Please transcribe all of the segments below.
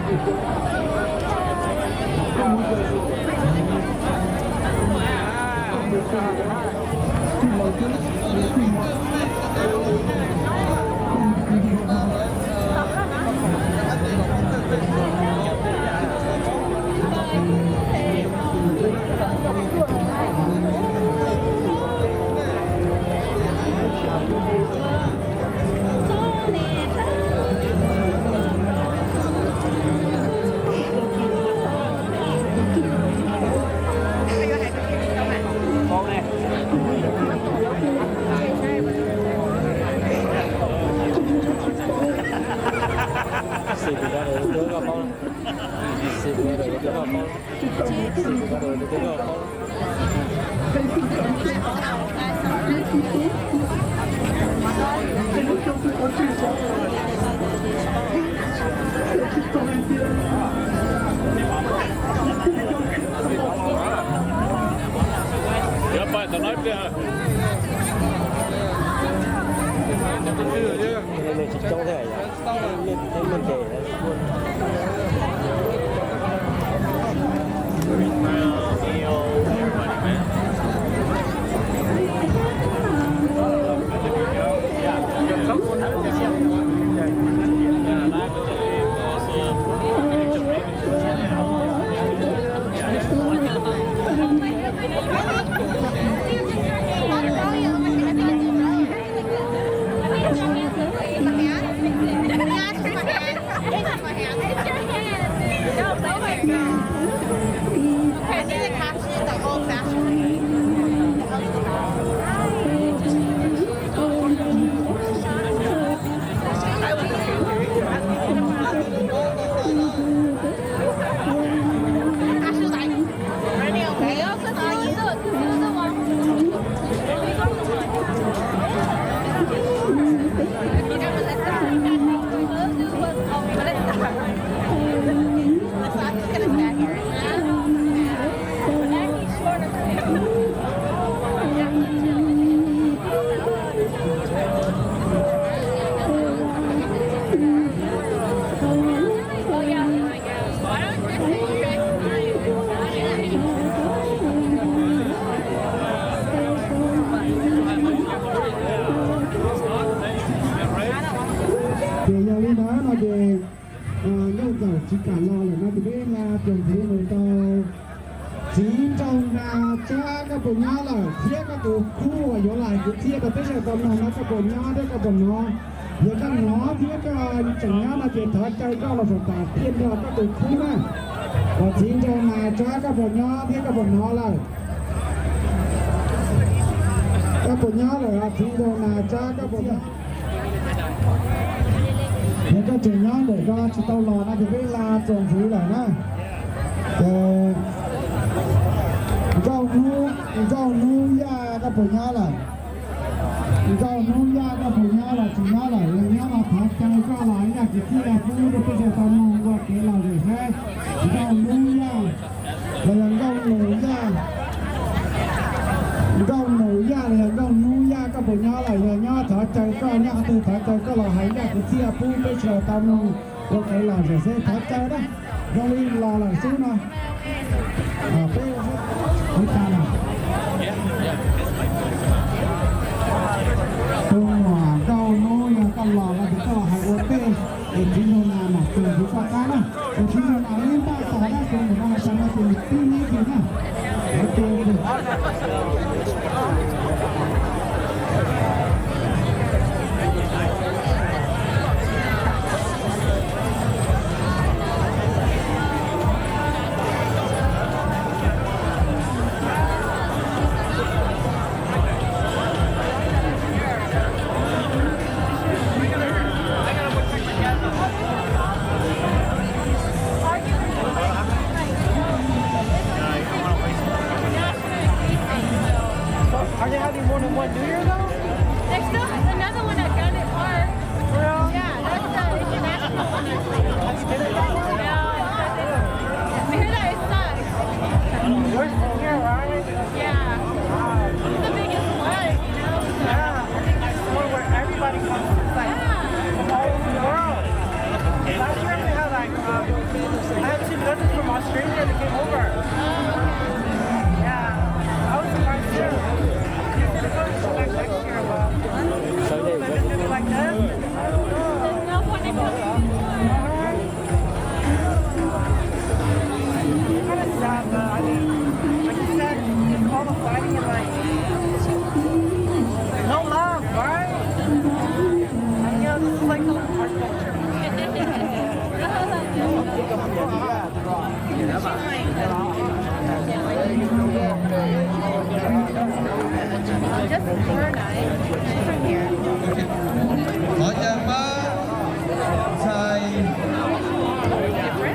Xim tus ko ntawm tus twg koj paub? Xim tus ko ntawm tus twg koj paub? Xim tus ko ntawm tus twg koj paub? Yuav pais tom no ib pliag. Tsis coob thiab yom. Tej me ntes. Ces yog li ntawd no ces Nkauj Txawm tsis kam los lawm no ces peb hla txuas ntxiv mus rau Txiv Nraug Nas Tsab, koj puas nyob lawm? Thiab koj tus khub uas yuav los hais kwv txhiaj rau peb sawv daws tau mloog no koj puas nyob thiab koj puas hnov? Yog koj hnov thiab koj tseem nyob no ces thov caw koj los saum tas thiaj nrog koj tus khub na. Uas Txiv Nraug Nas Tsab, koj puas nyob thiab koj puas hnov lawm? Koj puas nyob lawm Txiv Nraug Nas Tsab, koj puas nyob? Yog koj tseem nyob ntawm ko tsis tau los no ces peb hla txuas ntxiv lawm na. Ces Nkauj Hnub, Nkauj Hnub Yaj, koj puas nyob lawm? Nkauj Hnub Yaj, koj puas nyob los tsis nyob lawm? Yog nyob no thov caw koj los ib yam kwv txhiaj pub rau peb sawv daws tau mloog ua kev lom zem saib. Nkauj Hnub Yaj los yog Nkauj Nus Yaj, Nkauj Nus Yaj los yog Nkauj Hnub Yaj, koj puas nyob lawm? Yog nyob thov caw koj, nyob qhov twg thov caw koj los hais ib yam kwv txhiaj pub peb sawv daws tau mloog ua kev lom zem saib, thov caw na. Zoo li los lawm xwb no. Peb ua tas lawm. Tus muam Nkauj Hnub, yog koj los no ces koj los hais ua ntej es Txiv Nraug Nas mam txuas ntxiv koj qab na. Ces Txiv Nraug Nas ib npaj tos na, tus muam no hais tas no ces nws pib neb kiag na. Thov caw pab ntxhais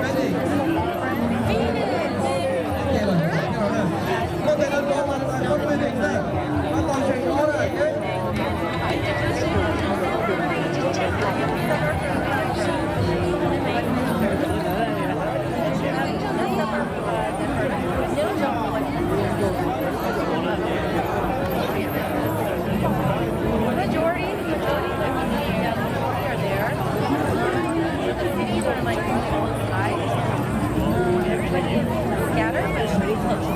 Peb Dim. Muaj tes nrov mas ntxhais Peb Dim na, pab tos seem ob na. Majority, majority of the, uh, people are there. The cities are, like, close by. Everybody is scattered, but everybody close.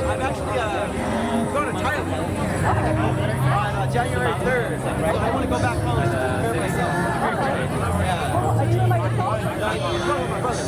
I'm actually, uh, going to Thailand, uh, January third. So I want to go back home to prepare myself. Yeah. Are you going by yourself? Yeah, I'm going with my brother.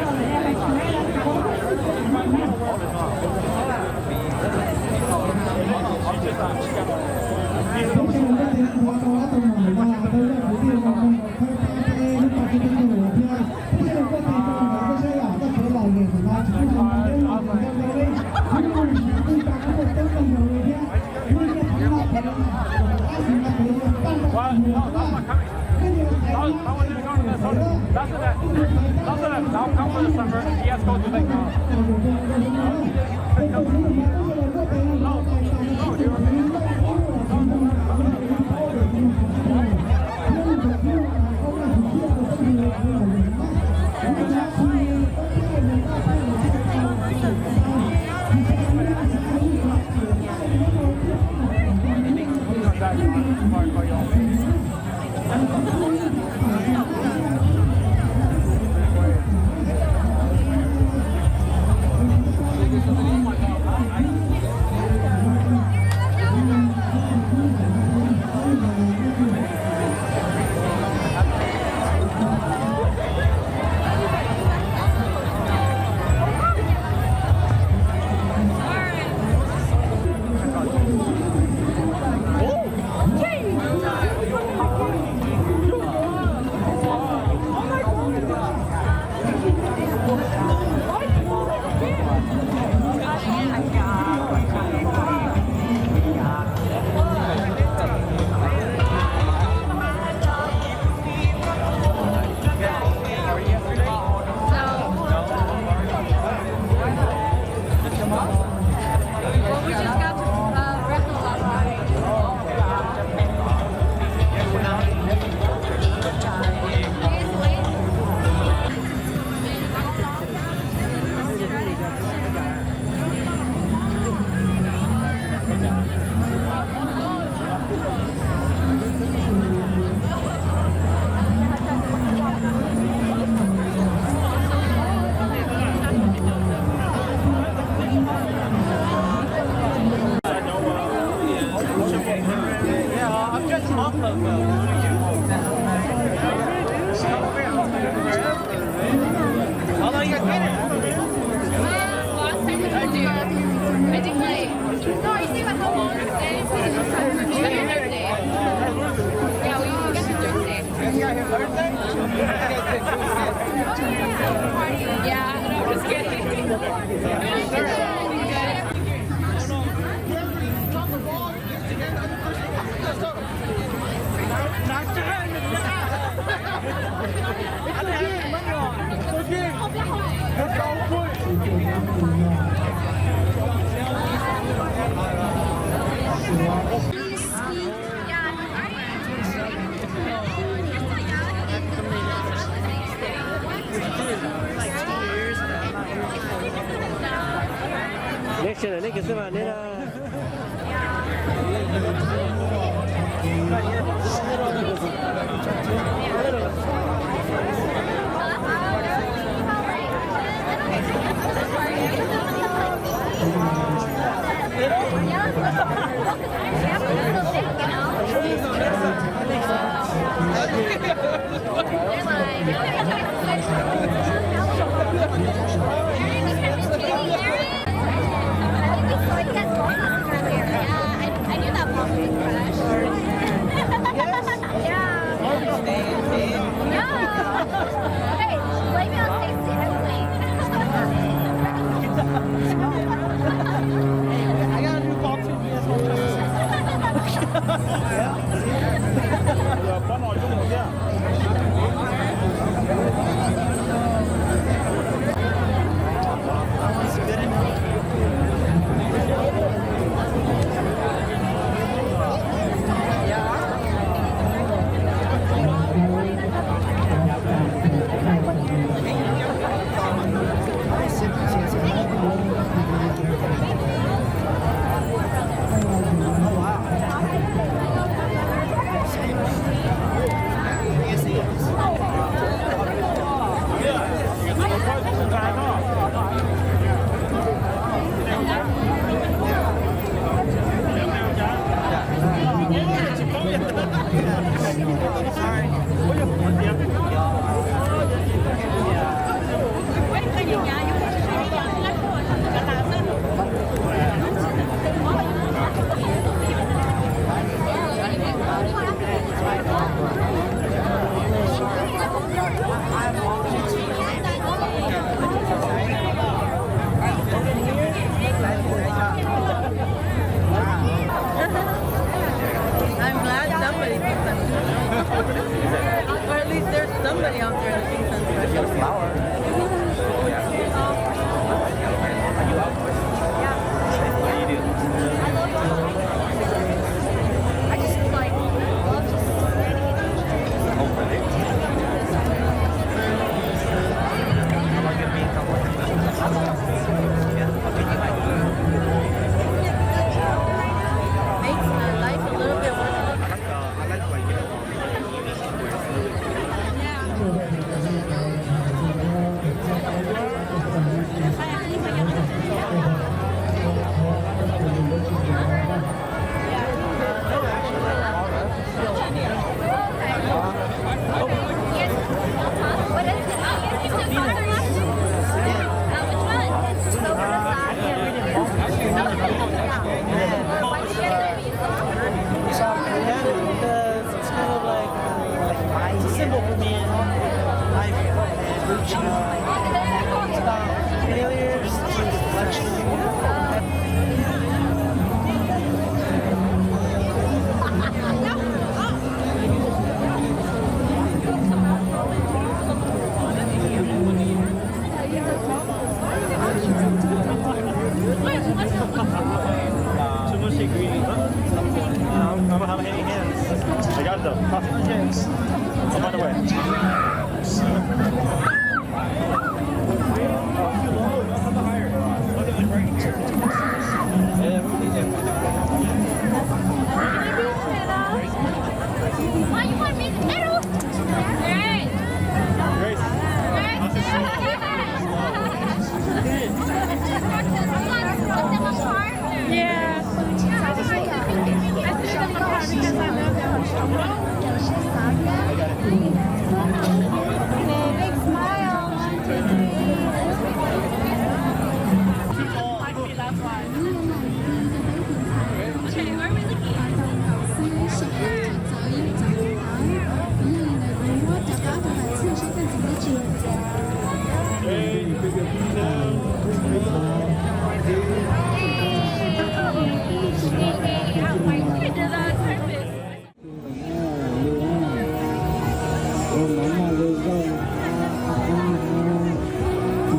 Neb sawv daws neb kws xwb mas neb na.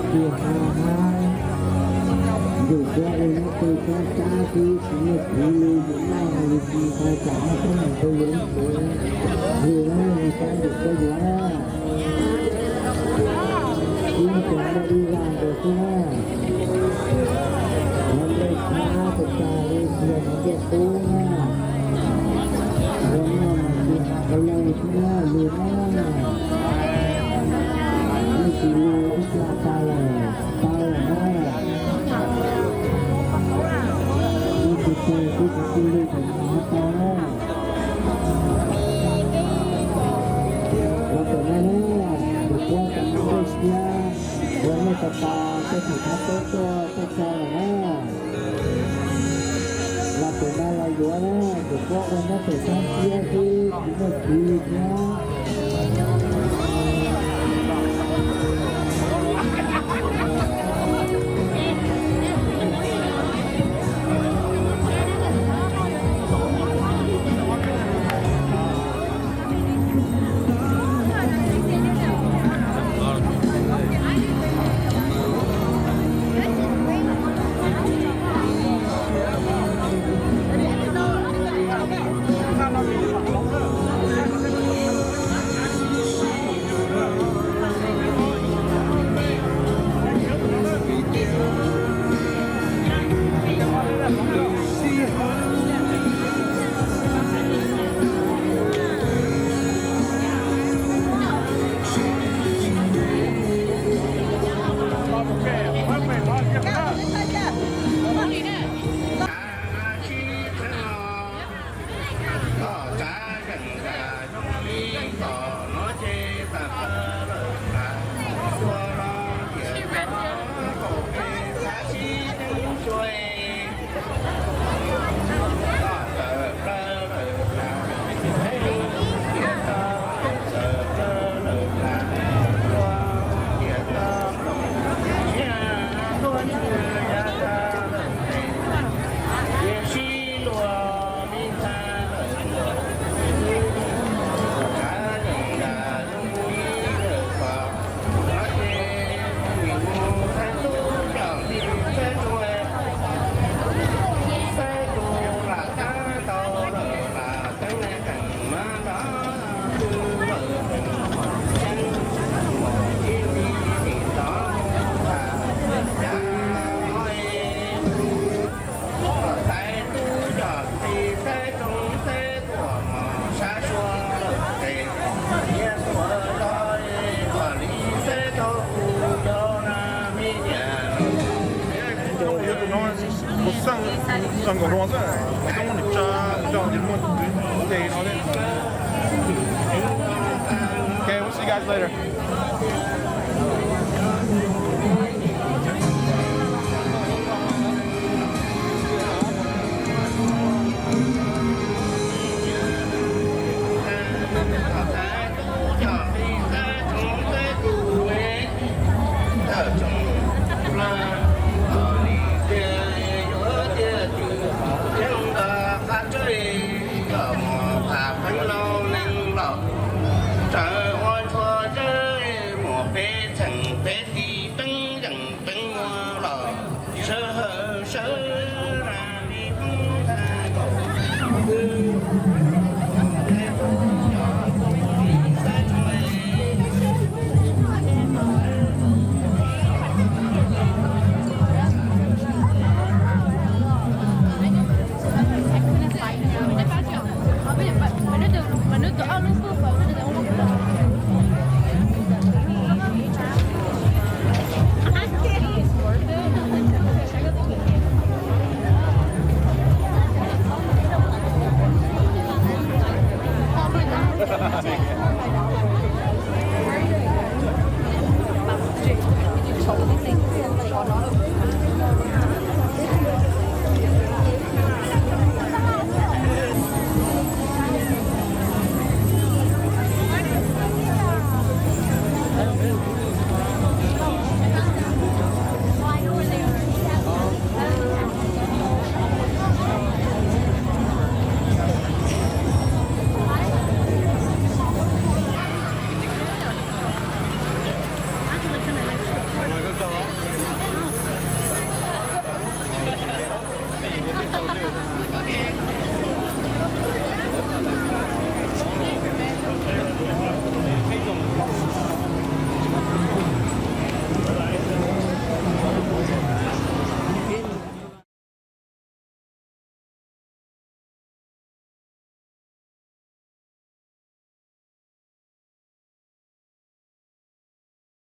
Tias ha ha, yus kuab ua nyob pem sab sab xwb, tsis muaj txiv li, yus noj li tsis tau tsam noj coob mus rau yuav ntxuav, yus noj li sab yus kuab yuav na. Ib cov muaj ib vaj nkaus xwb na. Cov nplej txhab tas tas li, tsis yog cov nplej qub na. Ua noj mas tsis hais tau leej xwb na, yus na. Leej twg no ib txoj tau lawm, tau lawm na. Leej twg tau twb tsis tau lwj tseem mus tau na. Los pem no na, yus kuab cov nplej txhab, ua noj tas tas, tej thaum thab teb tuaj, tuaj tso lawm na. Los pem no los yuav na, yus kuab ua nyob pem sab siab xwb, tsis muaj txiv li thiab. Tus no kuv xeej zoo nkaus no xwb, coob nws tsa coj ces muaj tes no thiab. Okay, we'll see you guys later.